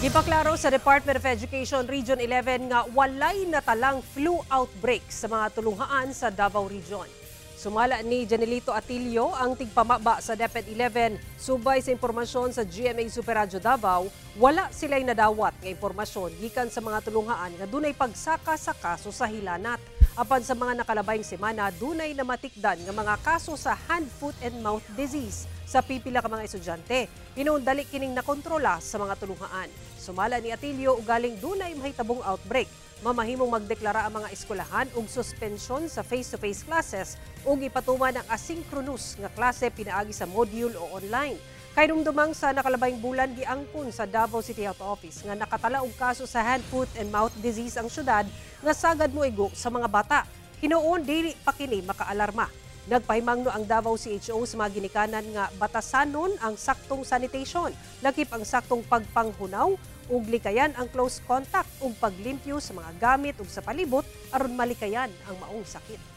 Gipaklaro sa Department of Education Region 11 nga walay natalang flu outbreak sa mga tulunghaan sa Davao Region. Sumala ni Janelito Atilio, ang tigpamaba sa DepEd 11, subay sa impormasyon sa GMA Super Radyo Davao, wala sila'y nadawat nga impormasyon gikan sa mga tulunghaan nga dunay pagsaka sa kaso sa hilanat. Apan sa mga nakalabayng semana, dunay namatikdan nga mga kaso sa hand, foot and mouth disease sa pipila ka mga estudyante. Hinuon dali kining nakontrola sa mga tulunghaan. Sumala ni Atilio, ugaling dunay mahitabong outbreak, mamahimong magdeklara ang mga eskwelahan og suspensyon sa face-to-face classes ug ipatuman ang asynchronous nga klase pinaagi sa module o online. Kahinumdumang sa nakalabayng bulan, giangkon sa Davao City Health Office nga nakatala og kaso sa hand, foot and mouth disease ang syudad nga sagad moigo sa mga bata. Hinuon dili pa kini makaalarma. Nagpahimangno ang Davao CHO sa mga ginikanan nga batasanon ang saktong sanitation, lakip ang saktong pagpanghunaw ug likayan ang close contact ug paglimpyo sa mga gamit ug sa palibot aron malikayan ang maong sakit.